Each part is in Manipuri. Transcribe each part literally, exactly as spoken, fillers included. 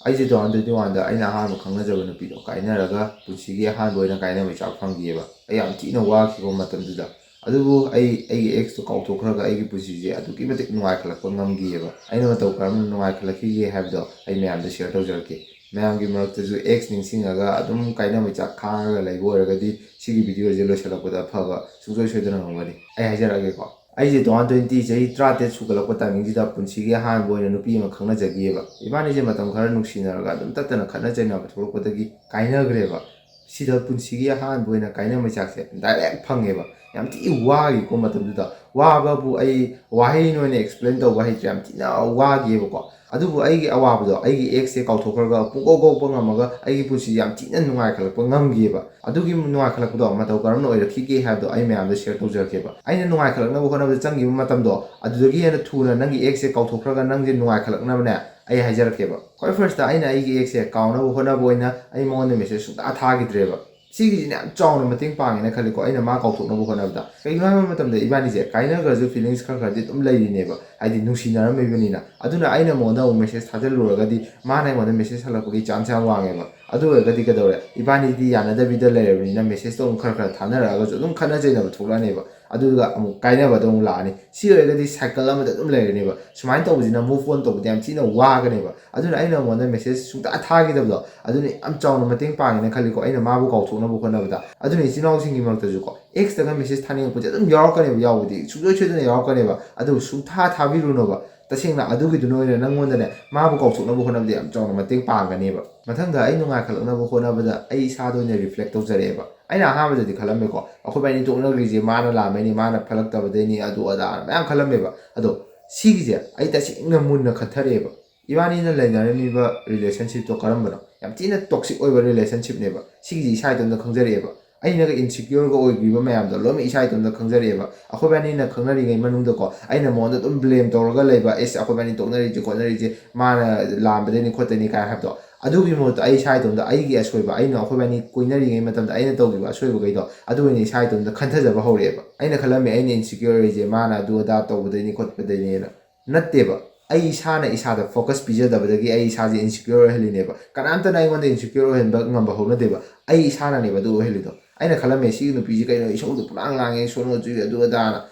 ꯑꯩꯁꯦ ꯇꯨ ꯊꯥꯎꯖꯟ ꯇ꯭ꯋꯦꯟꯇꯤ ꯋꯥꯟꯗ ꯑꯩꯅ ꯑꯍꯥꯟꯕ ꯈꯪꯅꯖꯕ ꯅꯨꯄꯤꯗꯣ ꯀꯥꯏꯅꯔꯒ ꯄꯨꯟꯁꯤꯒꯤ ꯑꯍꯥꯟꯕ ꯑꯣꯏꯅ ꯀꯥꯏꯅꯕꯩ ꯆꯥꯛ ꯐꯪꯈꯤꯑꯕ꯫ ꯑꯩ ꯌꯥꯝ ꯊꯤꯅ ꯋꯥꯈꯤꯕ ꯃꯇꯝꯗꯨꯗ꯫ ꯑꯗꯨꯕꯨ ꯑꯩ ꯑꯩꯒꯤ ꯑꯦꯛꯁꯇꯣ ꯀꯥꯎꯊꯣꯛꯈ꯭ꯔꯒ ꯑꯩꯒꯤ ꯄꯨꯟꯁꯤꯁꯦ ꯑꯗꯨꯛꯀꯤ ꯃꯇꯤꯛ ꯅꯨꯡꯉꯥꯏꯈꯠꯂꯛꯄ ꯉꯝꯈꯤꯑꯕ꯫ ꯑꯩꯅ ꯃꯇꯧ ꯀꯔꯝꯅ ꯅꯨꯡꯉꯥꯏꯈꯠꯂꯛꯈꯤꯒꯦ ꯍꯥꯏꯕꯗꯣ ꯑꯩ ꯃꯌꯥꯝꯗ ꯁꯤꯌꯔ ꯇꯧꯖꯔꯛꯀꯦ꯫ ꯃꯌꯥꯝꯒꯤ ꯃꯔꯛꯇꯁꯨ ꯑꯦꯛꯁ ꯅꯤꯡꯁꯤꯡꯉꯒ ꯑꯗꯨꯝ ꯀꯥꯏꯅꯕꯩ ꯆꯥꯛ ꯈꯥꯡꯉꯒ ꯂꯩꯕ ꯑꯣꯏꯔꯒꯗꯤ ꯁꯤꯒꯤ ꯚꯤꯗꯤꯑꯣꯁꯦ ꯂꯣꯏꯁꯤꯜꯂꯛꯄꯗ ꯑꯐꯕ ꯁꯨꯡꯁꯣꯏ ꯁꯣꯏꯗꯅ ꯉꯝꯒꯅꯤ꯫ ꯑꯩ ꯍꯥꯏꯖꯔꯛꯑꯒꯦꯀꯣ꯫ ꯑꯩꯁꯦ ꯇꯨ ꯊꯥꯎꯖꯟ ꯇ꯭ꯋꯦꯟꯇꯤ ꯆꯍꯤ ꯇꯔꯥꯇꯔꯦꯠ ꯁꯨꯒꯠꯂꯛꯄ ꯇꯥꯏꯃꯤꯡꯁꯤꯗ ꯄꯨꯟꯁꯤꯒꯤ ꯑꯍꯥꯟꯕ ꯑꯣꯏꯅ ꯅꯨꯄꯤ ꯑꯃ ꯈꯪꯅꯖꯈꯤꯑꯕ꯫ ꯏꯕꯥꯅꯤꯁꯦ ꯃꯇꯝ ꯈꯔ ꯅꯨꯡꯁꯤꯅꯔꯒ ꯑꯗꯨꯝ ꯇꯠꯇꯅ ꯈꯠꯅ ꯆꯩꯅꯕ ꯊꯣꯛꯂꯛꯄꯗꯒꯤ ꯀꯥꯏꯅꯈ꯭ꯔꯦꯕ꯫ ꯁꯤꯗ ꯄꯨꯟꯁꯤꯒꯤ ꯑꯍꯥꯟꯕ ꯑꯣꯏꯅ ꯀꯥꯏꯅꯕ ꯃꯩꯆꯥꯛꯁꯦ ꯗꯥꯏꯔꯦꯛ ꯐꯪꯉꯦꯕ꯫ ꯌꯥꯝ ꯊꯤ ꯋꯥꯈꯤꯀꯣ ꯃꯇꯝꯗꯨꯗ꯫ ꯋꯥꯕꯕꯨ ꯑꯩ ꯋꯥꯍꯩ ꯑꯣꯏꯅ ꯑꯦꯛꯁꯄ꯭ꯂꯦꯟ ꯇꯧꯕ ꯍꯩꯇ꯭ꯔꯦ, ꯌꯥꯝ ꯊꯤꯅ ꯋꯥꯈꯤꯑꯕꯀꯣ꯫ ꯑꯗꯨꯕꯨ ꯑꯩꯒꯤ ꯑꯋꯥꯕꯗꯣ ꯑꯩꯒꯤ ꯑꯦꯛꯁꯁꯦ ꯀꯥꯎꯊꯣꯛꯈ꯭ꯔꯒ ꯄꯨꯡꯀꯣꯛ ꯀꯣꯛꯄ ꯉꯝꯃꯒ ꯑꯩꯒꯤ ꯄꯨꯟꯁꯤꯁꯦ ꯌꯥꯝ ꯊꯤꯅ ꯅꯨꯡꯉꯥꯏꯈꯠꯂꯛꯄ ꯉꯝꯈꯤꯑꯕ꯫ ꯑꯗꯨꯒꯤ ꯅꯨꯡꯉꯥꯏꯈꯠꯂꯛꯄꯗꯣ ꯃꯇꯧ ꯀꯔꯝꯅ ꯑꯣꯏꯔꯛꯈꯤꯒꯦ ꯍꯥꯏꯕꯗꯣ ꯑꯩ ꯃꯌꯥꯝꯗ ꯁꯤꯌꯔ ꯇꯧꯖꯔꯛꯀꯦꯕ꯫ ꯑꯩꯅ ꯅꯨꯡꯉꯥꯏꯈꯠꯂꯛꯅꯕ ꯍꯣꯠꯅꯕꯗ ꯆꯪꯈꯤꯕ ꯃꯇꯝꯗꯣ, ꯑꯗꯨꯗꯒꯤ ꯍꯦꯟꯅ ꯊꯨꯅ ꯅꯪꯒꯤ ꯑꯦꯛꯁꯁꯦ ꯀꯥꯎꯊꯣꯛꯈ꯭ꯔꯒ ꯅꯪꯁꯦ ꯅꯨꯡꯉꯥꯏꯈꯠꯂꯛꯅꯕꯅꯦ ꯑꯩ ꯍꯥꯏꯖꯔꯛꯀꯦꯕ꯫ ꯈ꯭ꯋꯥꯏ ꯐꯥꯔꯁꯇ ꯑꯩꯅ ꯑꯩꯒꯤ ꯑꯦꯛꯁꯁꯦ ꯀꯥꯎꯅꯕ ꯍꯣꯠꯅꯕ ꯑꯣꯏꯅ ꯑꯩ ꯃꯉꯣꯟꯗ ꯃꯦꯁꯦꯖ ꯁꯨꯡꯊꯥ ꯊꯥꯈꯤꯗ꯭ꯔꯦꯕ꯫ ꯁꯤꯒꯤꯁꯤꯅ ꯌꯥꯝ ꯆꯥꯎꯅ ꯃꯇꯦꯡ ꯄꯥꯡꯉꯦꯅ ꯈꯜꯂꯤꯀꯣ ꯑꯩꯅ ꯃꯥ ꯀꯥꯎꯊꯣꯛꯅꯕ ꯍꯣꯠꯅꯕꯗ꯫ ꯀꯩꯒꯤꯅꯣ ꯍꯥꯏꯕ ꯃꯇꯝꯗ ꯏꯕꯥꯅꯤꯁꯦ ꯀꯥꯏꯅꯈ꯭ꯔꯁꯨ ꯐꯤꯂꯤꯡꯁ ꯈꯔ ꯈꯔꯗꯤ ꯑꯗꯨꯝ ꯂꯩꯔꯤꯅꯦꯕ, ꯍꯥꯏꯗꯤ ꯅꯨꯡꯁꯤꯅꯔꯝꯃꯤꯕꯅꯤꯅ꯫ ꯑꯗꯨꯅ ꯑꯩꯅ ꯃꯉꯣꯟꯗ ꯑꯃꯨꯛ ꯃꯦꯁꯦꯖ ꯊꯥꯖꯤꯜꯂꯨꯔꯒꯗꯤ ꯃꯥꯅ ꯑꯩꯉꯣꯟꯗ ꯃꯦꯁꯦꯖ ꯍꯜꯂꯛꯄꯒꯤ ꯆꯥꯟꯁ ꯌꯥꯝ ꯋꯥꯡꯉꯦꯕ꯫ ꯑꯗꯨ ꯑꯣꯏꯔꯒꯗꯤ ꯀꯩꯗꯧꯔꯦ? ꯏꯕꯥꯅꯤꯗꯤ ꯌꯥꯅꯗꯕꯤꯗ ꯂꯩꯔꯕꯅꯤꯅ ꯃꯦꯁꯦꯖꯇꯣ ꯑꯃꯨꯛ ꯈꯔ ꯈꯔ ꯊꯥꯅꯔꯛꯑꯒꯁꯨ ꯑꯗꯨꯝ ꯈꯠꯅ ꯆꯩꯅꯕ ꯊꯣꯛꯂꯛꯑꯅꯦꯕ꯫ ꯑꯗꯨꯒ ꯑꯃꯨꯛ ꯀꯥꯏꯅꯕꯗ ꯑꯃꯨꯛ ꯂꯥꯛꯑꯅꯤ꯫ ꯁꯤ ꯑꯣꯏꯔꯒꯗꯤ ꯁꯥꯏꯀꯜ ꯑꯃꯗ ꯑꯗꯨꯝ ꯂꯩꯔꯅꯦꯕ꯫ ꯁꯨꯃꯥꯏꯅ ꯇꯧꯕꯁꯤꯅ ꯃꯨꯚ ꯑꯣꯟ ꯇꯧꯕꯗ ꯌꯥꯝ ꯊꯤꯅ ꯋꯥꯒꯅꯦꯕ꯫ ꯑꯗꯨꯅ ꯑꯩꯅ ꯃꯉꯣꯟꯗ ꯃꯦꯁꯦꯖ ꯁꯨꯡꯊꯥ ꯊꯥꯈꯤꯗꯕꯗꯣ ꯑꯗꯨꯅ ꯌꯥꯝ ꯆꯥꯎꯅ ꯃꯇꯦꯡ ꯄꯥꯡꯉꯦꯅ ꯈꯜꯂꯤꯀꯣ ꯑꯩꯅ ꯃꯥꯕꯨ ꯀꯥꯎꯊꯣꯛꯅꯕ ꯍꯣꯠꯅꯕꯗ꯫ ꯑꯗꯨꯅ ꯏꯆꯤꯟ ꯏꯅꯥꯎꯁꯤꯡꯒꯤ ꯃꯔꯛꯇꯁꯨꯀꯣ ꯑꯦꯛꯁꯇꯒ ꯃꯦꯁꯦꯖ ꯊꯥꯅꯤꯡꯉꯛꯄꯁꯦ ꯑꯗꯨꯝ ꯌꯥꯎꯔꯛꯀꯅꯦꯕ, ꯌꯥꯎꯕꯗꯤ ꯁꯨꯡꯁꯣꯏ ꯁꯣꯏꯗꯅ ꯌꯥꯎꯔꯛꯀꯅꯦꯕ꯫ ꯑꯗꯨ ꯁꯨꯡꯊꯥ ꯊꯥꯕꯤꯔꯨꯅꯣꯕ꯫ ꯇꯁꯦꯡꯅ ꯑꯗꯨꯒꯤꯗꯨꯅ ꯑꯣꯏꯅ ꯅꯪꯉꯣꯟꯗꯅꯦ ꯃꯥꯕꯨ ꯀꯥꯎꯊꯣꯛꯅꯕ ꯍꯣꯠꯅꯕꯗ ꯌꯥꯝ ꯆꯥꯎꯅ ꯃꯇꯦꯡ ꯄꯥꯡꯒꯅꯦꯕ꯫ ꯃꯊꯪꯗ ꯑꯩ ꯅꯨꯡꯉꯥꯏꯈꯠꯂꯛꯅꯕ ꯍꯣꯠꯅꯕꯗ ꯑꯩ ꯏꯁꯥꯗ ꯑꯣꯏꯅ ꯔꯤꯐ꯭ꯂꯦꯛ ꯇꯧꯖꯔꯛꯑꯦꯕ꯫ ꯑꯩꯅ ꯑꯍꯥꯟꯕꯗꯗꯤ ꯈꯜꯂꯝꯃꯦꯀꯣ, ꯑꯩꯈꯣꯏꯕꯥꯅꯤ ꯇꯣꯛꯅꯈ꯭ꯔꯤꯁꯦ ꯃꯥꯅ ꯂꯥꯝꯕꯩꯅꯤ, ꯃꯥꯅ ꯐꯠꯂꯛꯇꯕꯗꯩꯅꯤ, ꯑꯗꯨ ꯑꯗꯥ ꯃꯌꯥꯝ ꯈꯜꯂꯝꯃꯦꯕ꯫ ꯑꯗꯣ ꯁꯤꯒꯤꯁꯦ ꯑꯩ ꯇꯁꯦꯡꯅ ꯃꯨꯟꯅ ꯈꯟꯊꯔꯛꯑꯦꯕ꯫ ꯏꯕꯥꯅꯤꯅ ꯂꯩꯅꯔꯝꯃꯤꯕ ꯔꯤꯂꯦꯁꯟꯁꯤꯞꯇꯣ ꯀꯔꯝꯕꯅꯣ? ꯌꯥꯝ ꯊꯤꯅ ꯇꯣꯛꯁꯤꯛ ꯑꯣꯏꯕ ꯔꯤꯂꯦꯁꯟꯁꯤꯞꯅꯦꯕ꯫ ꯁꯤꯒꯤꯁꯦ ꯏꯁꯥ ꯏꯇꯣꯝꯇ ꯈꯪꯖꯔꯛꯑꯦꯕ꯫ ꯑꯩꯅꯒ ꯏꯟꯁꯤꯀ꯭ꯌꯣꯔꯒ ꯑꯣꯏꯈꯤꯕ ꯃꯌꯥꯝꯗꯣ ꯂꯣꯏꯅꯃꯛ ꯏꯁꯥ ꯏꯇꯣꯝꯇ ꯈꯪꯖꯔꯛꯑꯦꯕ꯫ ꯑꯩꯈꯣꯏꯕꯥꯅꯤꯅ ꯈꯪꯅꯔꯤꯉꯩ ꯃꯅꯨꯡꯗꯀꯣ ꯑꯩꯅ ꯃꯉꯣꯟꯗ ꯑꯗꯨꯝ ꯕ꯭ꯂꯦꯝ ꯇꯧꯔꯒ ꯂꯩꯕ, "ꯑꯦꯁ, ꯑꯩꯈꯣꯏꯕꯥꯅꯤ ꯇꯣꯛꯅꯔꯤꯁꯦ ꯈꯣꯠꯅꯔꯤꯁꯦ ꯃꯥꯅ ꯂꯥꯝꯕꯗꯩꯅꯤ ꯈꯣꯠꯇꯩꯅꯤ" ꯀꯥꯏꯅ ꯍꯥꯏꯕꯗꯣ꯫ ꯑꯗꯨꯒꯤ ꯃꯍꯨꯠꯇ ꯑꯩ ꯏꯁꯥ ꯏꯇꯣꯝꯇ ꯑꯩꯒꯤ ꯑꯁꯣꯏꯕ, ꯑꯩꯅ ꯑꯩꯈꯣꯏꯕꯥꯅꯤ ꯀꯣꯏꯅꯔꯤꯉꯩ ꯃꯇꯝꯗ ꯑꯩꯅ ꯇꯧꯈꯤꯕ ꯑꯁꯣꯏꯕꯈꯩꯗꯣ ꯑꯗꯨ ꯑꯣꯏꯅ ꯏꯁꯥ ꯏꯇꯣꯝꯇ ꯈꯟꯊꯖꯕ ꯍꯧꯔꯛꯑꯦꯕ꯫ ꯑꯩꯅ ꯈꯜꯂꯝꯃꯦ ꯑꯩꯅ ꯏꯟꯁꯤꯀ꯭ꯌꯣꯔ ꯑꯣꯏꯔꯤꯁꯦ ꯃꯥꯅ ꯑꯗꯨ ꯑꯗꯥ ꯇꯧꯕꯗꯩꯅꯤ ꯈꯣꯠꯄꯗꯩꯅꯦꯅ꯫ ꯅꯠꯇꯦꯕ꯫ ꯑꯩ ꯏꯁꯥꯅ ꯏꯁꯥꯗ ꯐꯣꯀꯁ ꯄꯤꯖꯗꯕꯗꯒꯤ ꯑꯩ ꯏꯁꯥꯁꯦ ꯏꯟꯁꯤꯀ꯭ꯌꯣꯔ ꯑꯣꯏꯍꯜꯂꯤꯅꯦꯕ꯫ ꯀꯅꯥꯝꯇꯅ ꯑꯩꯉꯣꯟꯗ ꯏꯟꯁꯤꯀ꯭ꯌꯣꯔ ꯑꯣꯏꯍꯟꯕ ꯉꯝꯕ ꯍꯧꯅꯗꯦꯕ, ꯑꯩ ꯏꯁꯥꯅꯅꯦꯕ ꯑꯗꯨ ꯑꯣꯏꯍꯜꯂꯤꯗꯣ꯫ ꯑꯩꯅ ꯈꯜꯂꯝꯃꯦ, "ꯁꯤꯒꯤ ꯅꯨꯄꯤꯁꯤ ꯀꯩꯅꯣ, ꯏꯁꯧꯗꯣ ꯄꯨꯔꯥ ꯂꯥꯡꯉꯦ, ꯁꯣꯅꯣ ꯆꯨꯏ, ꯑꯗꯨ ꯑꯗꯥꯅ"꯫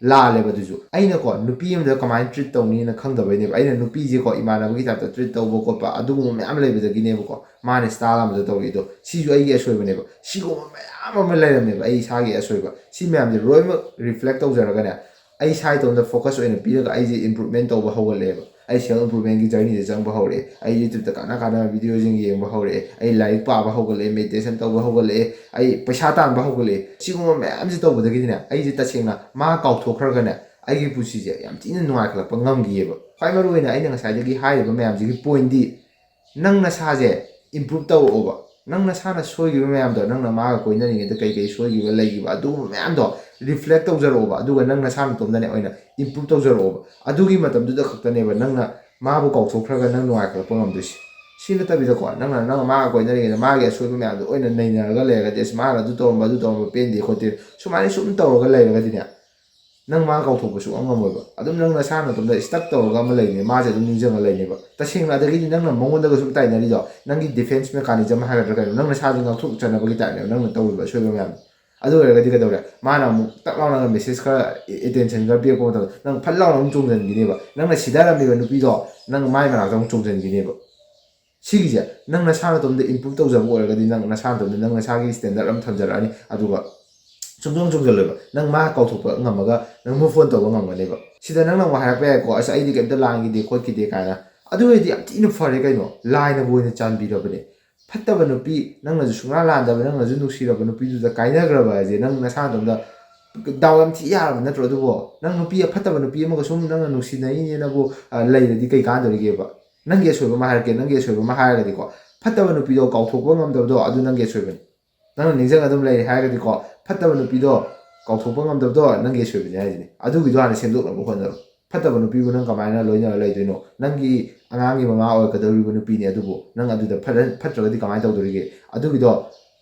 ꯂꯥꯜꯂꯦꯕ ꯑꯗꯨꯁꯨ꯫ ꯑꯩꯅꯀꯣ, ꯅꯨꯄꯤ ꯑꯃꯗ ꯀꯃꯥꯏꯅ ꯇ꯭ꯔꯤꯠ ꯇꯧꯅꯤꯅ ꯈꯪꯗꯕꯩꯅꯦꯕ꯫ ꯑꯩꯅ ꯅꯨꯄꯤꯁꯦꯀꯣ, ꯏꯃꯥꯟꯅꯕꯒꯤ ꯇꯥꯏꯞꯇ ꯇ꯭ꯔꯤꯠ ꯇꯧꯕ ꯈꯣꯠꯄ ꯑꯗꯨꯒꯨꯝꯕ ꯃꯌꯥꯝ ꯂꯩꯕꯗꯒꯤꯅꯦꯕꯀꯣ, ꯃꯥꯅ ꯁ꯭ꯇꯥꯏꯜ ꯑꯃꯗ ꯇꯧꯔꯛꯏꯗꯣ꯫ ꯁꯤꯁꯨ ꯑꯩꯒꯤ ꯑꯁꯣꯏꯕꯅꯦꯕ꯫ ꯁꯤꯒꯨꯝꯕ ꯃꯌꯥꯝ ꯑꯃ ꯂꯩꯔꯝꯃꯦꯕ, ꯑꯩ ꯏꯁꯥꯒꯤ ꯑꯁꯣꯏꯕ꯫ ꯁꯤ ꯃꯌꯥꯝꯁꯦ ꯂꯣꯏꯅꯃꯛ ꯔꯤꯐ꯭ꯂꯦꯛ ꯇꯧꯖꯔꯒꯅꯦ, ꯑꯩ ꯏꯁꯥ ꯏꯇꯣꯝꯇ ꯐꯣꯀꯁ ꯑꯣꯏꯅ ꯄꯤꯔꯒ ꯑꯩꯁꯦ ꯏꯝꯄ꯭ꯔꯨꯚꯃꯦꯟ ꯇꯧꯕ ꯍꯧꯒꯠꯂꯛꯑꯦꯕ꯫ ꯑꯩ ꯁꯦꯜꯐ ꯏꯝꯄ꯭ꯔꯨꯚꯃꯦꯟꯒꯤ ꯖꯔꯅꯤꯗ ꯆꯪꯕ ꯍꯧꯔꯛꯑꯦ꯫ ꯑꯩ ꯌꯨꯇ꯭ꯌꯨꯕꯇ ꯀꯥꯟꯅ ꯀꯥꯟꯅꯕ ꯚꯤꯗꯤꯑꯣꯁꯤꯡ ꯌꯦꯡꯕ ꯍꯧꯔꯛꯑꯦ꯫ ꯑꯩ ꯂꯥꯏꯔꯤꯛ ꯄꯥꯕ ꯍꯧꯒꯠꯂꯛꯑꯦ, ꯃꯦꯗꯤꯇꯦꯁꯟ ꯇꯧꯕ ꯍꯧꯒꯠꯂꯛꯑꯦ, ꯑꯩ ꯄꯩꯁꯥ ꯇꯥꯟꯕ ꯍꯧꯒꯠꯂꯛꯑꯦ꯫ ꯁꯤꯒꯨꯝꯕ ꯃꯌꯥꯝꯁꯦ ꯇꯧꯕꯗꯒꯤꯗꯤꯅꯦ, ꯑꯩꯁꯦ ꯇꯁꯦꯡꯅ ꯃꯥ ꯀꯥꯎꯊꯣꯛꯈ꯭ꯔꯒꯅꯦ, ꯑꯩꯒꯤ ꯄꯨꯟꯁꯤꯁꯦ ꯌꯥꯝ ꯊꯤꯅ ꯅꯨꯡꯉꯥꯏꯈꯠꯂꯛꯄ ꯉꯝꯈꯤꯑꯕ꯫ ꯈ꯭ꯋꯥꯏ ꯃꯔꯨ ꯑꯣꯏꯅ ꯑꯩꯅ ꯉꯁꯥꯏꯗꯒꯤ ꯍꯥꯏꯔꯤꯕ ꯃꯌꯥꯝꯁꯤꯒꯤ ꯄꯣꯏꯟꯗꯤ, ꯅꯪ ꯅꯁꯥꯁꯦ ꯏꯝꯄ꯭ꯔꯨꯞ ꯇꯧꯔꯛꯑꯣꯕ꯫ ꯅꯪ ꯅꯁꯥꯅ ꯁꯣꯏꯈꯤꯕ ꯃꯌꯥꯝꯗꯣ, ꯅꯪꯅ ꯃꯥꯒ ꯀꯣꯏꯅꯔꯤꯉꯩꯗ ꯀꯩ ꯀꯩ ꯁꯣꯏꯈꯤꯕ ꯂꯩꯈꯤꯕ, ꯑꯗꯨꯒꯨꯝꯕ ꯃꯌꯥꯝꯗꯣ ꯔꯤꯐ꯭ꯂꯦꯛ ꯇꯧꯖꯔꯛꯑꯣꯕ꯫ ꯑꯗꯨꯒ ꯅꯪ ꯅꯁꯥ ꯅꯇꯣꯝꯗꯅꯦ ꯑꯣꯏꯅ ꯏꯝꯄ꯭ꯔꯨꯞ ꯇꯧꯖꯔꯛꯑꯣꯕ꯫ ꯑꯗꯨꯒꯤ ꯃꯇꯝꯗꯨꯗ ꯈꯛꯇꯅꯦꯕ ꯅꯪꯅ ꯃꯥꯕꯨ ꯀꯥꯎꯊꯣꯛꯈ꯭ꯔꯒ ꯅꯪ ꯅꯨꯡꯉꯥꯏꯈꯠꯂꯛꯄ ꯉꯝꯗꯣꯏꯁꯦ꯫ ꯁꯤ ꯅꯠꯇꯕꯤꯗꯀꯣ, ꯅꯪꯅ, ꯅꯪ ꯃꯥꯒ ꯀꯣꯏꯅꯔꯤꯉꯩꯗ ꯃꯥꯒꯤ ꯑꯁꯣꯏꯕ ꯃꯌꯥꯝꯗꯣ ꯑꯣꯏꯅ ꯅꯩꯅꯔꯒ ꯂꯩꯔꯒꯗꯤ, "ꯑꯁ, ꯃꯥꯅ ꯑꯗꯨ ꯇꯧꯔꯝꯕ, ꯑꯗꯨ ꯇꯧꯔꯝꯕ ꯄꯦꯟꯗꯦ ꯈꯣꯠꯇꯦ", ꯁꯨꯃꯥꯏꯅ ꯁꯨꯝ ꯇꯧꯔꯒ ꯂꯩꯔꯒꯗꯤꯅꯦ, ꯅꯪ ꯃꯥ ꯀꯥꯎꯊꯣꯛꯄ ꯁꯨꯡꯉꯝ ꯉꯝꯃꯣꯏꯕ꯫ ꯑꯗꯨꯝ ꯅꯪ ꯅꯁꯥ ꯅꯇꯣꯝꯗ ꯁ꯭ꯇꯛ ꯇꯧꯔꯒ ꯑꯃ ꯂꯩꯅꯦ, ꯃꯥꯁꯦ ꯑꯗꯨꯝ ꯅꯤꯡꯁꯤꯡꯉ ꯂꯩꯅꯦꯕ꯫ ꯇꯁꯦꯡꯅ, ꯑꯗꯒꯤꯗꯤ ꯅꯪꯅ ꯃꯉꯣꯟꯗꯒ ꯁꯨꯝ ꯇꯥꯏꯅꯔꯤꯗꯣ, ꯅꯪꯒꯤ ꯗꯤꯐꯦꯟꯁ ꯃꯦꯀꯥꯅꯤꯖꯝ ꯍꯥꯏꯒꯗ꯭ꯔꯥ ꯀꯩꯅꯣ, ꯅꯪ ꯅꯁꯥꯁꯦ ꯉꯥꯛꯊꯣꯛꯆꯅꯕꯒꯤ ꯇꯥꯏꯞꯅꯦꯕ ꯅꯪꯅ ꯇꯧꯔꯤꯕ ꯑꯁꯣꯏꯕ ꯃꯌꯥꯝꯗꯣ꯫ ꯑꯗꯨ ꯑꯣꯏꯔꯒꯗꯤ ꯀꯩꯗꯧꯔꯦ? ꯃꯥꯅ ꯑꯃꯨꯛ ꯇꯛ ꯂꯥꯎꯅ ꯃꯦꯁꯦꯖ ꯈꯔ, ꯑꯦꯇꯦꯟꯁꯟ ꯈꯔ ꯄꯤꯔꯛꯄ ꯃꯇꯝꯗ ꯅꯪ ꯐꯠ ꯂꯥꯎꯅ ꯑꯃꯨꯛ ꯆꯣꯡꯁꯤꯟꯈꯤꯅꯦꯕ꯫ ꯅꯪꯅ ꯁꯤꯗꯔꯝꯃꯤꯕ ꯅꯨꯄꯤꯗꯣ ꯅꯪ ꯃꯥꯏ ꯃꯅꯥꯛꯇ ꯑꯃꯨꯛ ꯆꯣꯡꯁꯤꯟꯈꯤꯅꯦꯕ꯫ ꯁꯤꯒꯤꯁꯦ ꯅꯪ ꯅꯁꯥ ꯅꯇꯣꯝꯗ ꯏꯝꯄ꯭ꯔꯨꯞ ꯇꯧꯖꯕ ꯑꯣꯏꯔꯒꯗꯤ, ꯅꯪ ꯅꯁꯥ ꯅꯇꯣꯝꯗ ꯅꯪ ꯅꯁꯥꯒꯤ ꯁ꯭ꯇꯦꯟꯗꯔꯠ ꯑꯃ ꯊꯝꯖꯔꯛꯑꯅꯤ, ꯑꯗꯨꯒ ꯁꯨꯡꯆꯣꯡ ꯆꯣꯡꯁꯤꯜꯂꯣꯏꯕ꯫ ꯅꯪ ꯃꯥ ꯀꯥꯎꯊꯣꯛꯄ ꯉꯝꯃꯒ ꯅꯪ ꯃꯨꯚ ꯑꯣꯟ ꯇꯧꯕ ꯉꯝꯒꯅꯦꯕ꯫ ꯁꯤꯗ ꯅꯪꯅ ꯑꯃꯨꯛ ꯍꯥꯏꯔꯛꯄ ꯌꯥꯏꯀꯣ, "ꯑꯁ, ꯑꯩꯗꯤ ꯀꯩꯝꯇ ꯂꯥꯟꯈꯤꯗꯦ ꯈꯣꯠꯈꯤꯗꯦ" ꯀꯥꯏꯅ꯫ ꯑꯗꯨ ꯑꯣꯏꯔꯗꯤ ꯌꯥꯝ ꯊꯤꯅ ꯐꯔꯦ ꯀꯩꯅꯣ, ꯂꯥꯏꯅꯕꯨ ꯑꯣꯏꯅ ꯆꯥꯟꯕꯤꯔꯕꯅꯦ꯫ ꯐꯠꯇꯕ ꯅꯨꯄꯤ, ꯅꯪꯅꯁꯨ ꯁꯨꯡꯂꯥꯟ ꯂꯥꯟꯗꯕ, ꯅꯪꯅꯁꯨ ꯅꯨꯡꯁꯤꯔꯕ ꯅꯨꯄꯤꯗꯨꯗ ꯀꯥꯏꯅꯈ꯭ꯔꯕ ꯍꯥꯏꯁꯦ ꯅꯪ ꯅꯁꯥ ꯅꯇꯣꯝꯗ ꯗꯥꯎ ꯌꯥꯝ ꯊꯤ ꯌꯥꯔꯕ ꯅꯠꯇ꯭ꯔꯣ? ꯑꯗꯨꯕꯨ ꯅꯪ ꯅꯨꯄꯤ ꯑꯐꯠꯇꯕ ꯅꯨꯄꯤ ꯑꯃꯒ ꯁꯨꯝ ꯅꯪꯅ ꯅꯨꯡꯁꯤꯅꯔꯤꯅꯦꯅꯕꯨ, ꯑ, ꯂꯩꯔꯗꯤ ꯀꯩ ꯀꯥꯟꯗꯣꯔꯤꯒꯦꯕ? ꯅꯪꯒꯤ ꯑꯁꯣꯏꯕ ꯑꯃ ꯍꯥꯏꯔꯛꯀꯦ, ꯅꯪꯒꯤ ꯑꯁꯣꯏꯕ ꯑꯃ ꯍꯥꯏꯔꯒꯗꯤꯀꯣ, ꯐꯠꯇꯕ ꯅꯨꯄꯤꯗꯣ ꯀꯥꯎꯊꯣꯛꯄ ꯉꯝꯗꯕꯗꯣ, ꯑꯗꯨ ꯅꯪꯒꯤ ꯑꯁꯣꯏꯕꯅꯤ꯫ ꯅꯪꯅ ꯅꯤꯡꯁꯤꯡ ꯑꯗꯨꯝ ꯂꯩꯔꯦ ꯍꯥꯏꯔꯒꯗꯤꯀꯣ, ꯐꯠꯇꯕ ꯅꯨꯄꯤꯗꯣ ꯀꯥꯎꯊꯣꯛꯄ ꯉꯝꯗꯕꯗꯣ ꯅꯪꯒꯤ ꯑꯁꯣꯏꯕꯅꯤ ꯍꯥꯏꯁꯤꯅꯤ꯫ ꯑꯗꯨꯒꯤꯗꯣ ꯍꯥꯟꯅ ꯁꯦꯝꯗꯣꯛꯅꯕ ꯍꯣꯠꯅꯔꯣ꯫ ꯐꯠꯇꯕ ꯅꯨꯄꯤꯕꯨ ꯅꯪ ꯀꯃꯥꯏꯅ ꯂꯣꯏꯅꯔ ꯂꯩꯗꯣꯏꯅꯣ? ꯅꯪꯒꯤ ꯑꯉꯥꯡꯒꯤ ꯃꯃꯥ ꯑꯣꯏꯔꯛꯀꯗꯧꯔꯤꯕ ꯅꯨꯄꯤꯅꯤ, ꯑꯗꯨꯕꯨ ꯅꯪ ꯑꯗꯨꯗ ꯐꯠ-, ꯐꯠꯇ꯭ꯔꯒꯗꯤ ꯀꯃꯥꯏꯅ ꯇꯧꯗꯣꯔꯤꯒꯦ? ꯑꯗꯨꯒꯤꯗꯣ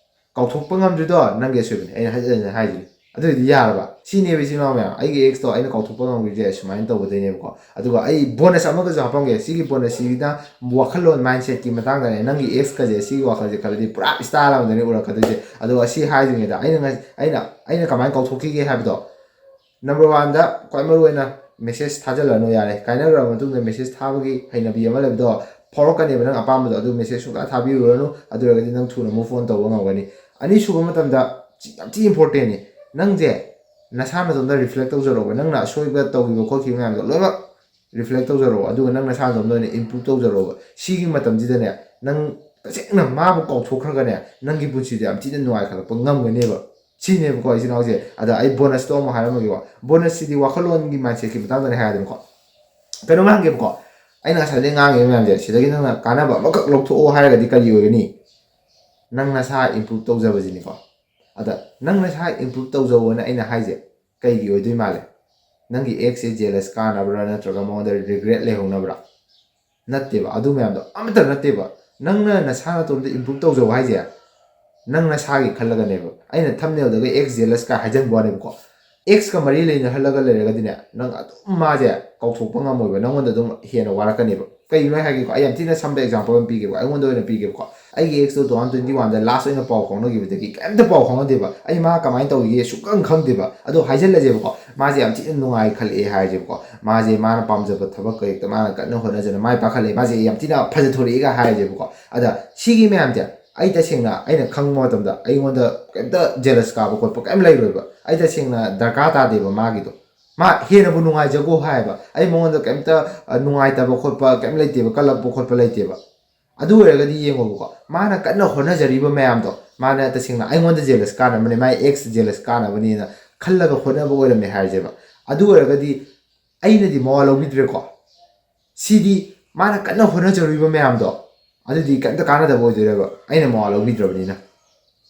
ꯀꯥꯎꯊꯣꯛꯄ ꯉꯝꯗ꯭ꯔꯤꯗꯣ ꯅꯪꯒꯤ ꯑꯁꯣꯏꯕꯅꯤ꯫ ꯑꯩꯅ ꯍꯟꯖꯤꯟ ꯍꯟꯖꯤꯟ ꯍꯥꯏꯁꯤꯅꯤ꯫ ꯑꯗꯨꯏꯗꯤ ꯌꯥꯔꯕ? ꯁꯤꯅꯦꯕ, ꯏꯆꯤꯟ ꯏꯅꯥꯎ ꯃꯌꯥꯝ, ꯑꯩꯒꯤ ꯑꯦꯛꯁꯇꯣ ꯑꯩꯅ ꯀꯥꯎꯊꯣꯛꯄ ꯉꯝꯈ꯭ꯔꯤꯁꯦ ꯁꯨꯃꯥꯏꯅ ꯇꯧꯕꯗꯩꯅꯦꯕꯀꯣ꯫ ꯑꯗꯨꯒ ꯑꯩ ꯕꯣꯅꯁ ꯑꯃꯒꯁꯨ ꯍꯥꯞꯄꯝꯒꯦ꯫ ꯁꯤꯒꯤ ꯕꯣꯅꯁꯁꯤꯅ ꯋꯥꯈꯜꯂꯣꯟ, ꯃꯥꯏꯟꯁꯦꯠꯀꯤ ꯃꯇꯥꯡꯗꯅꯦ꯫ ꯅꯪꯒꯤ ꯑꯦꯛꯁꯀꯁꯦ ꯁꯤꯒꯤ ꯋꯥꯈꯜꯁꯦ ꯈꯜꯂꯗꯤ ꯄꯨꯔꯥ ꯏꯁꯇꯥꯏꯜ ꯑꯃꯗꯅꯦ ꯎꯔꯛꯀꯗꯣꯏꯁꯦ꯫ ꯑꯗꯨꯒ ꯁꯤ ꯍꯥꯏꯗ꯭ꯔꯤꯉꯩꯗ ꯑꯩꯅ ꯉ- ꯑꯩꯅ ꯑꯩꯅ ꯀꯃꯥꯏꯅ ꯀꯥꯎꯊꯣꯛꯈꯤꯒꯦ ꯍꯥꯏꯕꯗꯣ, ꯅꯝꯕꯔ ꯋꯥꯟꯗ, ꯈ꯭ꯋꯥꯏ ꯃꯔꯨ ꯑꯣꯏꯅ ꯃꯦꯁꯦꯖ ꯊꯥꯖꯤꯜꯂꯅꯨ ꯌꯥꯔꯦ꯫ ꯀꯥꯏꯅꯈ꯭ꯔꯕ ꯃꯇꯨꯡꯗ ꯃꯦꯁꯦꯖ ꯊꯥꯕꯒꯤ ꯍꯩꯅꯕꯤ ꯑꯃ ꯂꯩꯕꯗꯣ ꯐꯥꯎꯔꯛꯀꯅꯦꯕ, ꯅꯪ ꯑꯄꯥꯝꯕꯗꯣ꯫ ꯑꯗꯨ ꯃꯦꯁꯦꯖ ꯁꯨꯡꯊꯥ ꯊꯥꯕꯤꯔꯨꯔꯅꯨ꯫ ꯑꯗꯨ ꯑꯣꯏꯔꯒꯗꯤ ꯅꯪ ꯊꯨꯅ ꯃꯨꯚ ꯑꯣꯟ ꯇꯧꯕ ꯉꯝꯒꯅꯤ꯫ ꯑꯅꯤꯁꯨꯕ ꯃꯇꯝꯗ, ꯁꯤ ꯌꯥꯝ ꯊꯤ ꯏꯝꯄꯣꯔꯇꯦꯟꯅꯤ꯫ ꯅꯪꯁꯦ ꯅꯁꯥ ꯅꯇꯣꯝꯗ ꯔꯤꯐ꯭ꯂꯦꯛ ꯇꯧꯖꯔꯛꯑꯣꯕ꯫ ꯅꯪꯅ ꯑꯁꯣꯏꯕ ꯇꯧꯈꯤꯕ ꯈꯣꯠꯈꯤꯕ ꯃꯌꯥꯝꯗꯣ ꯂꯣꯏꯅꯃꯛ ꯔꯤꯐ꯭ꯂꯦꯛ ꯇꯧꯖꯔꯛꯑꯣ꯫ ꯑꯗꯨꯒ ꯅꯪ ꯅꯁꯥ ꯅꯇꯣꯝꯗ ꯑꯣꯏꯅ ꯏꯝꯄ꯭ꯔꯨꯞ ꯇꯧꯖꯔꯛꯑꯣꯕ꯫ ꯁꯤꯒꯤ ꯃꯇꯝꯁꯤꯗꯅꯦ, ꯅꯪ ꯇꯁꯦꯡꯅ ꯃꯥꯕꯨ ꯀꯥꯎꯊꯣꯛꯈ꯭ꯔꯒꯅꯦ, ꯅꯪꯒꯤ ꯄꯨꯟꯁꯤꯗꯣ ꯌꯥꯝ ꯊꯤꯅ ꯅꯨꯡꯉꯥꯏꯈꯠꯂꯛꯄ ꯉꯝꯒꯅꯦꯕ꯫ ꯁꯤꯅꯦꯕꯀꯣ, ꯏꯆꯤꯟ ꯏꯅꯥꯎꯁꯦ꯫ ꯑꯗ ꯑꯩ ꯕꯣꯅꯁꯇꯣ ꯑꯃꯨꯛ ꯍꯥꯏꯔꯝꯃꯒꯦꯀꯣ꯫ ꯕꯣꯅꯁꯁꯤꯗꯤ ꯋꯥꯈꯜꯂꯣꯟꯒꯤ ꯃꯥꯏꯟꯁꯦꯠꯀꯤ ꯃꯇꯥꯡꯗꯅꯦ ꯍꯥꯏꯔꯗꯅꯀꯣ꯫ ꯀꯩꯅꯣꯝ ꯍꯪꯒꯦꯕꯀꯣ, ꯑꯩꯅ ꯉꯁꯥꯏꯗꯩ ꯉꯥꯡꯉꯤꯕ ꯃꯌꯥꯝꯁꯦ, ꯁꯤꯗꯒꯤ ꯅꯪꯅ ꯀꯥꯟꯅꯕ ꯑꯃꯈꯛ ꯂꯧꯊꯣꯛꯑꯣ ꯍꯥꯏꯔꯒꯗꯤ ꯀꯔꯤ ꯑꯣꯏꯒꯅꯤ? ꯅꯪ ꯅꯁꯥ ꯏꯝꯄ꯭ꯔꯨꯞ ꯇꯧꯖꯕꯁꯤꯅꯤꯀꯣ꯫ ꯑꯗ ꯅꯪ ꯅꯁꯥ ꯏꯝꯄ꯭ꯔꯨꯞ ꯇꯧꯖꯧꯑꯅ ꯑꯩꯅ ꯍꯥꯏꯁꯦ ꯀꯩꯒꯤ ꯑꯣꯏꯗꯣꯏ ꯃꯥꯜꯂꯦ? ꯅꯪꯒꯤ ꯑꯦꯛꯁꯁꯦ ꯖꯦꯂꯁ ꯀꯥꯅꯕ꯭ꯔꯥ, ꯅꯠꯇ꯭ꯔꯒ ꯃꯉꯣꯟꯗ ꯔꯤꯒ꯭ꯔꯦꯠ ꯂꯩꯍꯧꯅꯕ꯭ꯔꯥ? ꯅꯠꯇꯦꯕ, ꯑꯗꯨ ꯃꯌꯥꯝꯗꯣ ꯑꯃꯠꯇ ꯅꯠꯇꯦꯕ꯫ ꯅꯪꯅ ꯅꯁꯥ ꯅꯇꯣꯝꯇ ꯏꯝꯄ꯭ꯔꯨꯞ ꯇꯧꯖꯧ ꯍꯥꯏꯁꯦ ꯅꯪ ꯅꯁꯥꯒꯤ ꯈꯜꯂꯒꯅꯦꯕ꯫ ꯑꯩꯅ ꯊꯝꯅꯦꯜꯗꯒ ꯑꯦꯛꯁ ꯖꯦꯂꯁ ꯀꯥꯏ ꯍꯥꯏꯖꯟꯕ ꯋꯥꯅꯦꯕꯀꯣ꯫ ꯑꯦꯛꯁꯀ ꯃꯔꯤ ꯂꯩꯅꯍꯜꯂꯒ ꯂꯩꯔꯒꯗꯤꯅꯦ, ꯅꯪ ꯑꯗꯨꯝ ꯃꯥꯁꯦ ꯀꯥꯎꯊꯣꯛꯄ ꯉꯝꯃꯣꯏꯕ, ꯅꯪꯉꯣꯟꯗ ꯑꯗꯨꯝ ꯍꯦꯟꯅ ꯋꯥꯔꯛꯀꯅꯦꯕ꯫ ꯀꯩꯒꯤꯅꯣ ꯍꯥꯏꯒꯦꯀꯣ, ꯑꯩ ꯌꯥꯝ ꯊꯤꯅ ꯁꯝꯕ ꯑꯦꯛꯖꯥꯝꯄꯜ ꯑꯃ ꯄꯤꯒꯦꯕ, ꯑꯩꯉꯣꯟꯗ ꯑꯣꯏꯅ ꯄꯤꯒꯦꯕꯀꯣ꯫ ꯑꯩꯒꯤ ꯑꯦꯛꯁꯇꯣ two thousand twenty one ꯗ ꯂꯥꯁ ꯑꯣꯏꯅ ꯄꯥꯎ ꯐꯥꯎꯅꯈꯤꯕꯗꯒꯤ ꯀꯩꯝꯇ ꯄꯥꯎ ꯐꯥꯎꯅꯗꯦꯕ꯫ ꯑꯩ ꯃꯥ ꯀꯃꯥꯏꯅ ꯇꯧꯔꯤꯒꯦ ꯁꯨꯛꯈꯪ ꯈꯪꯗꯦꯕ꯫ ꯑꯗꯣ ꯍꯥꯏꯖꯜꯂꯁꯦꯕꯀꯣ, ꯃꯥꯁꯦ ꯌꯥꯝ ꯊꯤꯅ ꯅꯨꯡꯉꯥꯏ ꯈꯜꯂꯛꯑꯦ ꯍꯥꯏꯔꯁꯦꯕꯀꯣ, ꯃꯥꯁꯦ ꯃꯥꯅ ꯄꯥꯝꯖꯕ ꯊꯕꯛ ꯀꯩꯗ ꯃꯥꯅ ꯀꯟꯅ ꯍꯣꯠꯅꯖꯅ ꯃꯥꯏ ꯄꯥꯛꯈꯠꯂꯛꯑꯦ, ꯃꯥꯁꯦ ꯌꯥꯝ ꯊꯤꯅ ꯐꯖꯊꯣꯔꯛꯑꯦꯒ ꯍꯥꯏꯔꯁꯦꯕꯀꯣ꯫ ꯑꯗ ꯁꯤꯒꯤ ꯃꯌꯥꯝꯁꯦ ꯑꯩ ꯇꯁꯦꯡꯅ ꯑꯩꯅ ꯈꯪꯕ ꯃꯇꯝꯗ ꯑꯩꯉꯣꯟꯗ ꯀꯩꯝꯇ ꯖꯦꯂꯁ ꯀꯥꯕ ꯈꯣꯠꯄ ꯀꯩꯝ ꯂꯩꯔꯣꯏꯕ꯫ ꯑꯩ ꯇꯁꯦꯡꯅ ꯗꯔꯀꯥꯔ ꯇꯥꯗꯦꯕ ꯃꯥꯒꯤꯗꯣ꯫ ꯃꯥ ꯍꯦꯟꯅꯕꯨ ꯅꯨꯡꯉꯥꯏꯖꯒꯣ ꯍꯥꯏꯌꯦꯕ꯫ ꯑꯩ ꯃꯉꯣꯟꯗ ꯀꯩꯝꯇ, ꯑ, ꯅꯨꯡꯉꯥꯏꯇꯕ ꯈꯣꯠꯄ ꯀꯩꯝ ꯂꯩꯇꯦꯕ, ꯀꯜꯂꯛꯄ ꯈꯣꯠꯄ ꯂꯩꯇꯦꯕ꯫ ꯑꯗꯨ ꯑꯣꯏꯔꯒꯗꯤ ꯌꯦꯡꯉꯣꯕꯀꯣ, ꯃꯥꯅ ꯀꯟꯅ ꯍꯣꯠꯅꯖꯔꯤꯕ ꯃꯌꯥꯝꯗꯣ, ꯃꯥꯅ ꯇꯁꯦꯡꯅ ꯑꯩꯉꯣꯟꯗ ꯖꯦꯂꯁ ꯀꯥꯅꯕꯅꯦ, ꯃꯥꯏ ꯑꯦꯛꯁ ꯖꯦꯂꯁ ꯀꯥꯅꯕꯅꯦꯅ ꯈꯜꯂꯒ ꯍꯣꯠꯅꯕ ꯑꯣꯏꯔꯝꯃꯦ ꯍꯥꯏꯔꯁꯦꯕ꯫ ꯑꯗꯨ ꯑꯣꯏꯔꯒꯗꯤ ꯑꯩꯅꯗꯤ ꯃꯋꯥ ꯂꯧꯕꯤꯗ꯭ꯔꯦꯀꯣ꯫ ꯁꯤꯗꯤ ꯃꯥꯅ ꯀꯟꯅ ꯍꯣꯠꯅꯖꯔꯨꯔꯤꯕ ꯃꯌꯥꯝꯗꯣ, ꯑꯗꯨꯗꯤ ꯀꯩꯝꯇ ꯀꯥꯟꯅꯗꯕ ꯑꯣꯏꯗꯣꯏꯔꯕ, ꯑꯩꯅ ꯃꯋꯥ ꯂꯧꯕꯤꯗ꯭ꯔꯕꯅꯤꯅ꯫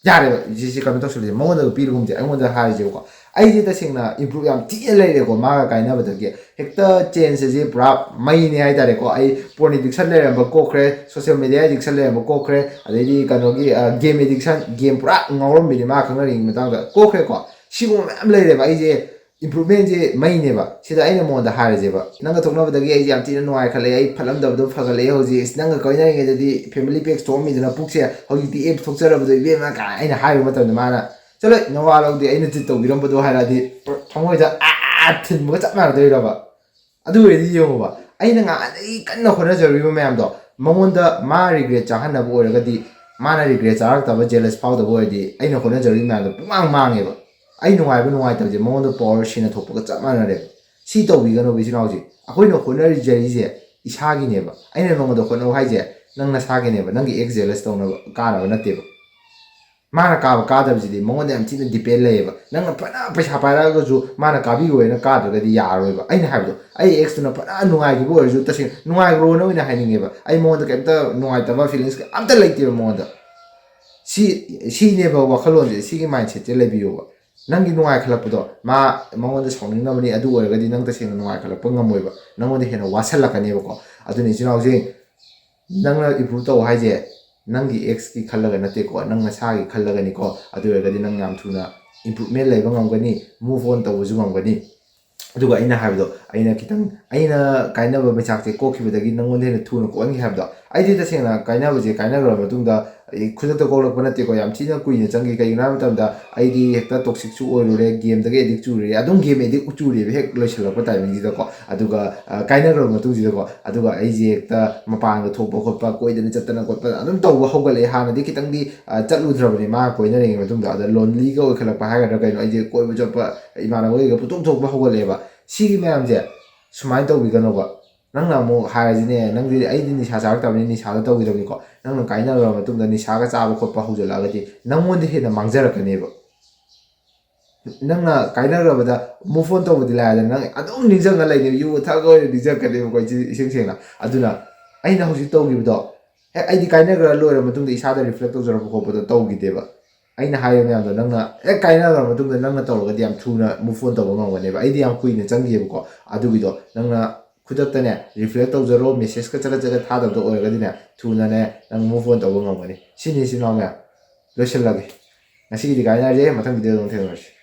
ꯌꯥꯔꯦꯕ, ꯁꯤꯁꯦ ꯀꯩꯅꯣ ꯇꯧꯁꯜꯂꯁꯦ, ꯃꯉꯣꯟꯗ ꯄꯤꯔꯒꯨꯝꯁꯦ, ꯑꯩꯉꯣꯟꯗ ꯍꯥꯏꯔꯁꯦꯕꯀꯣ꯫ ꯑꯩꯁꯦ ꯇꯁꯦꯡꯅ ꯏꯝꯄ꯭ꯔꯨꯞ ꯌꯥꯝ ꯊꯤꯅ ꯂꯩꯔꯦꯀꯣ ꯃꯥꯒ ꯀꯥꯏꯅꯕꯗꯒꯤ꯫ ꯍꯦꯛꯇ ꯆꯦꯟꯖ ꯑꯁꯤ ꯄꯨꯔꯥ ꯃꯩꯅꯦ ꯍꯥꯏꯇꯥꯔꯦꯀꯣ꯫ ꯑꯩ ꯄꯣꯔꯟ ꯑꯦꯗꯤꯛꯁꯟ ꯂꯩꯔꯝꯕ ꯀꯣꯛꯈ꯭ꯔꯦ, ꯁꯣꯁꯤꯌꯦꯜ ꯃꯦꯗꯤꯌꯥ ꯑꯦꯗꯤꯛꯁꯟ ꯂꯩꯔꯝꯕ ꯀꯣꯛꯈ꯭ꯔꯦ, ꯑꯗꯩꯗꯤ ꯀꯩꯅꯣꯒꯤ, ꯑ, ꯒꯦꯝ ꯑꯦꯗꯤꯛꯁꯟ, ꯒꯦꯝ ꯄꯨꯔꯥ ꯉꯥꯎꯔꯝꯃꯤꯅꯦ ꯃꯥ ꯈꯪꯅꯔꯤꯉꯩ ꯃꯇꯥꯡꯗ, ꯀꯣꯛꯈ꯭ꯔꯦꯀꯣ꯫ ꯁꯤꯒꯨꯝꯕ ꯃꯌꯥꯝ ꯂꯩꯔꯦꯕ꯫ ꯑꯩꯁꯦ ꯏꯝꯄ꯭ꯔꯨꯚꯃꯦꯟꯁꯦ ꯃꯩꯅꯦꯕ꯫ ꯁꯤꯗ ꯑꯩꯅ ꯃꯉꯣꯟꯗ ꯍꯥꯏꯔꯁꯦꯕ, "ꯅꯪꯒ ꯊꯣꯛꯅꯕꯗꯒꯤ ꯑꯩꯁꯦ ꯌꯥꯝ ꯊꯤꯅ ꯅꯨꯡꯉꯥꯏꯈꯠꯂꯛꯑꯦ, ꯑꯩ ꯐꯠꯂꯝꯗꯕꯗꯣ ꯐꯒꯠꯂꯛꯑꯦ ꯍꯧꯖꯤꯛ꯫ ꯑꯁ, ꯅꯪꯒ ꯀꯣꯏꯅꯔꯤꯉꯩꯗꯗꯤ ꯐꯦꯃꯤꯂꯤ ꯄꯦꯛꯁ ꯊꯣꯛꯑꯝꯃꯤꯗꯅ ꯄꯨꯛꯁꯦ, ꯍꯧꯖꯤꯛꯇꯤ ꯑꯦꯞꯁ ꯊꯣꯛꯆꯔꯕꯗꯣ ꯏꯕꯦꯝꯃ" ꯀꯥꯏꯅ ꯑꯩꯅ ꯍꯥꯏꯕ ꯃꯇꯝꯗ ꯃꯥꯅ, "ꯆꯠꯂꯣ, ꯅꯋꯥ ꯂꯧꯗꯦ, ꯑꯩꯅ ꯇ꯭ꯔꯤꯠ ꯇꯧꯕꯤꯔꯝꯕꯗꯣ" ꯍꯥꯏꯔꯛꯑꯗꯤ ꯊꯃꯣꯏꯗ ꯑꯥ ꯊꯤꯟꯕꯒ ꯆꯞ ꯃꯥꯟꯅꯗꯣꯏꯔꯕ? ꯑꯗꯨ ꯑꯣꯏꯔꯗꯤ ꯌꯦꯡꯉꯣꯕ, ꯑꯩꯅ ꯉꯍꯥꯟꯗꯒꯤ ꯀꯟꯅ ꯍꯣꯠꯅꯖꯔꯨꯔꯤꯕ ꯃꯌꯥꯝꯗꯣ ꯃꯉꯣꯟꯗ ꯃꯥ ꯔꯤꯒ꯭ꯔꯦꯠ ꯆꯥꯍꯟꯅꯕ ꯑꯣꯏꯔꯒꯗꯤ, ꯃꯥꯅ ꯔꯤꯒ꯭ꯔꯦꯠ ꯆꯥꯔꯛꯇꯕ, ꯖꯦꯂꯁ ꯐꯥꯎꯗꯕ ꯑꯣꯏꯔꯗꯤ ꯑꯩꯅ ꯍꯣꯠꯅꯖꯔꯨꯔꯤꯕ ꯃꯌꯥꯝꯗꯣ ꯄꯨꯡꯃꯥꯡ ꯃꯥꯡꯉꯦꯕ꯫ ꯑꯩ ꯅꯨꯡꯉꯥꯏꯕ ꯅꯨꯡꯉꯥꯏꯇꯕꯁꯦ ꯃꯉꯣꯟꯗ ꯄꯋꯥꯔ ꯁꯤꯟꯅ ꯊꯣꯛꯄꯒ ꯆꯞ ꯃꯥꯟꯅꯔꯦꯕ꯫ ꯁꯤ ꯇꯧꯕꯤꯒꯅꯣꯕ, ꯏꯆꯤꯟ ꯏꯅꯥꯎꯁꯦ꯫ ꯑꯩꯈꯣꯏꯅ ꯍꯣꯠꯅꯖꯔꯤꯁꯦ ꯏꯁꯥꯒꯤꯅꯦꯕ꯫ ꯑꯩꯅ ꯅꯉꯣꯟꯗ ꯍꯣꯠꯅꯧ ꯍꯥꯏꯁꯦ ꯅꯪ ꯅꯁꯥꯒꯤꯅꯦꯕ꯫ ꯅꯪꯒꯤ ꯑꯦꯛꯁ ꯖꯦꯂꯁ ꯇꯧꯅꯕ ꯀꯥꯟꯅꯕ ꯅꯠꯇꯦꯕ꯫ ꯃꯥꯅ ꯀꯥꯕ ꯀꯥꯗꯕꯁꯤꯗꯤ ꯃꯉꯣꯟꯗ ꯌꯥꯝ ꯊꯤꯅ ꯗꯤꯄꯦꯟ ꯂꯩꯌꯦꯕ꯫ ꯅꯪꯅ ꯐꯅ ꯄꯩꯁꯥ ꯄꯥꯏꯔꯛꯑꯒꯁꯨ ꯃꯥꯅ ꯀꯥꯕꯤꯌꯣꯅ ꯀꯥꯗ꯭ꯔꯒꯗꯤ ꯌꯥꯔꯔꯣꯏꯕ꯫ ꯑꯩꯅ ꯍꯥꯏꯕꯗꯣ, ꯑꯩ ꯑꯦꯛꯁꯇꯨꯅ ꯐꯅ ꯅꯨꯡꯉꯥꯏꯈꯤꯕ ꯑꯣꯏꯔꯁꯨ, ꯇꯁꯦꯡꯅ ꯅꯨꯡꯉꯥꯏꯈ꯭ꯔꯣꯅ ꯑꯣꯏꯅ ꯍꯥꯏꯅꯤꯡꯉꯦꯕ꯫ ꯑꯩ ꯃꯉꯣꯟꯗ ꯀꯩꯝꯇ ꯅꯨꯡꯉꯥꯏꯇꯕ ꯐꯤꯂꯤꯡꯁ ꯑꯝꯇ ꯂꯩꯇꯦꯕ ꯃꯉꯣꯟꯗ꯫ ꯁꯤ, ꯁꯤꯅꯦꯕ ꯋꯥꯈꯜꯂꯣꯟꯁꯦ, ꯁꯤꯒꯤ ꯃꯥꯏꯟꯁꯦꯠꯁꯦ ꯂꯩꯕꯤꯌꯣꯕ꯫ ꯅꯪꯒꯤ ꯅꯨꯡꯉꯥꯏꯈꯠꯂꯛꯄꯗꯣ ꯃꯥ, ꯃꯉꯣꯟꯗ ꯁꯥꯎꯅꯤꯡꯅꯕꯅꯤ꯫ ꯑꯗꯨ ꯑꯣꯏꯔꯒꯗꯤ ꯅꯪ ꯇꯁꯦꯡꯅ ꯅꯨꯡꯉꯥꯏꯈꯠꯂꯛꯄ ꯉꯝꯃꯣꯏꯕ, ꯅꯪꯉꯣꯟꯗ ꯍꯦꯟꯅ ꯋꯥꯁꯜꯂꯛꯀꯅꯦꯕꯀꯣ꯫ ꯑꯗꯨꯅ ꯏꯆꯤꯟ ꯏꯅꯥꯎꯁꯤꯡ, ꯅꯪꯅ ꯏꯝꯄ꯭ꯔꯨꯞ ꯇꯧ ꯍꯥꯏꯁꯦ ꯅꯪꯒꯤ ꯑꯦꯛꯁꯀꯤ ꯈꯜꯂꯒ ꯅꯠꯇꯦꯀꯣ, ꯅꯪ ꯅꯁꯥꯒꯤ ꯈꯜꯂꯒꯅꯤꯀꯣ꯫ ꯑꯗꯨ ꯑꯣꯏꯔꯒꯗꯤ ꯅꯪ ꯌꯥꯝ ꯊꯨꯅ ꯏꯝꯄ꯭ꯔꯨꯞꯃꯦꯟ ꯂꯩꯕ ꯉꯝꯒꯅꯤ, ꯃꯨꯚ ꯑꯣꯟ ꯇꯧꯕꯁꯨ ꯉꯝꯒꯅꯤ꯫ ꯑꯗꯨꯒ ꯑꯩꯅ ꯍꯥꯏꯕꯗꯣ, ꯑꯩꯅ ꯈꯤꯇꯪ, ꯑꯩꯅ ꯀꯥꯏꯅꯕ ꯃꯩꯆꯥꯛꯁꯦ ꯀꯣꯛꯈꯤꯕꯗꯒꯤ ꯅꯪꯉꯣꯟꯗ ꯍꯦꯟꯅ ꯊꯨꯅ ꯀꯣꯛꯍꯟꯒꯦ ꯍꯥꯏꯕꯗꯣ, ꯑꯩꯗꯤ ꯇꯁꯦꯡꯅ ꯀꯥꯏꯅꯕꯁꯦ ꯀꯥꯏꯅꯈ꯭ꯔꯕ ꯃꯇꯨꯡꯗ ꯑꯩ ꯈꯨꯗꯛꯇ ꯀꯣꯛꯂꯛꯄ ꯅꯠꯇꯦꯀꯣ, ꯌꯥꯝ ꯊꯤꯅ ꯀꯨꯏꯅ ꯆꯪꯈꯤ꯫ ꯀꯩꯒꯤꯅꯣ ꯍꯥꯏꯕ ꯃꯇꯝꯗ ꯑꯩꯗꯤ ꯍꯦꯛꯇ ꯇꯣꯛꯁꯤꯛꯁꯨ ꯑꯣꯏꯔꯨꯔꯦ, ꯒꯦꯝꯗꯒꯤ ꯑꯦꯗꯤꯛ ꯆꯨꯔꯦ, ꯑꯗꯨꯝ ꯒꯦꯝ ꯑꯦꯗꯤꯛ ꯆꯨꯔꯦꯕ ꯍꯦꯛ ꯂꯣꯏꯁꯤꯜꯂꯛꯄ ꯇꯥꯏꯃꯤꯡꯁꯤꯗꯀꯣ꯫ ꯑꯗꯨꯒ ꯑ, ꯀꯥꯏꯅꯈ꯭ꯔꯕ ꯃꯇꯨꯡꯁꯤꯗꯀꯣ, ꯑꯗꯨꯒ ꯑꯩꯁꯦ ꯍꯦꯛꯇ ꯃꯄꯥꯟꯒ ꯊꯣꯛꯄ ꯈꯣꯠꯄ, ꯀꯣꯏꯗꯅ ꯆꯠꯇꯅ ꯈꯣꯠꯄ ꯑꯗꯨꯝ ꯇꯧꯕ ꯍꯧꯒꯠꯂꯛꯑꯦ꯫ ꯍꯥꯟꯅꯗꯤ ꯈꯤꯇꯪꯗꯤ ꯑ, ꯆꯠꯂꯨꯗ꯭ꯔꯕꯅꯦ ꯃꯥ ꯀꯣꯏꯅꯔꯤꯉꯩ ꯃꯇꯨꯡꯗ꯫ ꯑꯗ ꯂꯣꯟꯂꯤꯒ ꯑꯣꯏꯈꯠꯂꯛꯄ ꯍꯥꯏꯒꯗ꯭ꯔꯥ ꯀꯩꯅꯣ, ꯑꯩꯁꯦ ꯀꯣꯏꯕ ꯆꯠꯄ, ꯏꯃꯥꯟꯅꯕꯈꯩꯒ ꯄꯨꯊꯣꯛ ꯊꯣꯛꯄ ꯍꯧꯒꯠꯂꯛꯑꯦꯕ꯫ ꯁꯤꯒꯤ ꯃꯌꯥꯝꯁꯦ ꯁꯨꯃꯥꯏꯅ ꯇꯧꯕꯤꯒꯅꯣꯕ꯫ ꯅꯪꯅ ꯑꯃꯨꯛ ꯍꯥꯏꯔꯁꯤꯅꯦ, "ꯅꯪꯗꯤ, ꯑꯩꯗꯤ ꯅꯤꯁꯥ ꯆꯥꯔꯛꯇꯕꯅꯤ, ꯅꯤꯁꯥꯗꯣ ꯇꯧꯈꯤꯗꯕꯅꯤꯀꯣ"꯫ ꯅꯪꯅ ꯀꯥꯏꯅꯈ꯭ꯔꯕ ꯃꯇꯨꯡꯗ ꯅꯤꯁꯥꯒ ꯆꯥꯕ ꯈꯣꯠꯄ ꯍꯧꯖꯤꯜꯂꯛꯑꯒꯗꯤ ꯅꯪꯉꯣꯟꯗ ꯍꯦꯟꯅ ꯃꯥꯡꯖꯔꯛꯀꯅꯦꯕ꯫ ꯅꯪꯅ ꯀꯥꯏꯅꯈ꯭ꯔꯕꯗ ꯃꯨꯚ ꯑꯣꯟ ꯇꯧꯕꯗꯤ ꯂꯥꯏꯔꯗꯅ, ꯅꯪ ꯑꯗꯨꯝ ꯅꯤꯡꯁꯤꯡꯉ ꯂꯩꯅꯦꯕ, ꯌꯨ ꯊꯛꯑꯒ ꯑꯣꯏꯅ ꯅꯤꯡꯁꯤꯡꯉꯛꯀꯅꯦꯕꯀꯣ, ꯏꯆꯦ-, ꯏꯁꯦꯡ ꯁꯦꯡꯅ꯫ ꯑꯗꯨꯅ ꯑꯩꯅ ꯍꯧꯖꯤꯛ ꯇꯧꯈꯤꯕꯗꯣ, ꯍꯦꯛ ꯑꯩꯗꯤ ꯀꯥꯏꯅꯈ꯭ꯔ ꯂꯣꯏꯔ ꯃꯇꯨꯡꯗ ꯏꯁꯥꯗ ꯔꯤꯐ꯭ꯂꯦꯛ ꯇꯧꯖꯔꯛꯄ ꯈꯣꯠꯄꯗꯣ ꯇꯧꯈꯤꯗꯦꯕ꯫ ꯑꯩꯅ ꯍꯥꯏꯔꯤꯕ ꯃꯌꯥꯝꯗꯣ ꯅꯪꯅ ꯍꯦꯛ ꯀꯥꯏꯅꯈ꯭ꯔ ꯃꯇꯨꯡꯗ ꯅꯪꯅ ꯇꯧꯔꯒꯗꯤ ꯌꯥꯝ ꯊꯨꯅ ꯃꯨꯚ ꯑꯣꯟ ꯇꯧꯕ ꯉꯝꯒꯅꯦꯕ꯫ ꯑꯩꯗꯤ ꯌꯥꯝ ꯀꯨꯏꯅ ꯆꯪꯈꯤꯑꯕꯀꯣ꯫ ꯑꯗꯨꯒꯤꯗꯣ ꯅꯪꯅ ꯈꯨꯗꯛꯇꯅꯦ ꯔꯤꯐ꯭ꯂꯦꯛ ꯇꯧꯖꯔꯣ, ꯃꯦꯁꯦꯖꯀ ꯆꯠꯂ ꯆꯠꯂ ꯊꯥꯗꯕꯗꯣ ꯑꯣꯏꯔꯒꯗꯤꯅꯦ, ꯊꯨꯅꯅꯦ ꯅꯪ ꯃꯨꯚ ꯑꯣꯟ ꯇꯧꯕ ꯉꯝꯒꯅꯤ꯫ ꯁꯤꯅꯤ, ꯏꯆꯤꯟ ꯏꯅꯥꯎ ꯃꯌꯥꯝ꯫ ꯂꯣꯏꯁꯤꯜꯂꯒꯦ꯫ ꯉꯁꯤꯒꯤꯗꯤ ꯀꯥꯏꯅꯔꯁꯦ, ꯃꯊꯪ ꯚꯤꯗꯤꯑꯣꯗ ꯑꯃꯨꯛ ꯊꯦꯡꯅꯔꯁꯤ꯫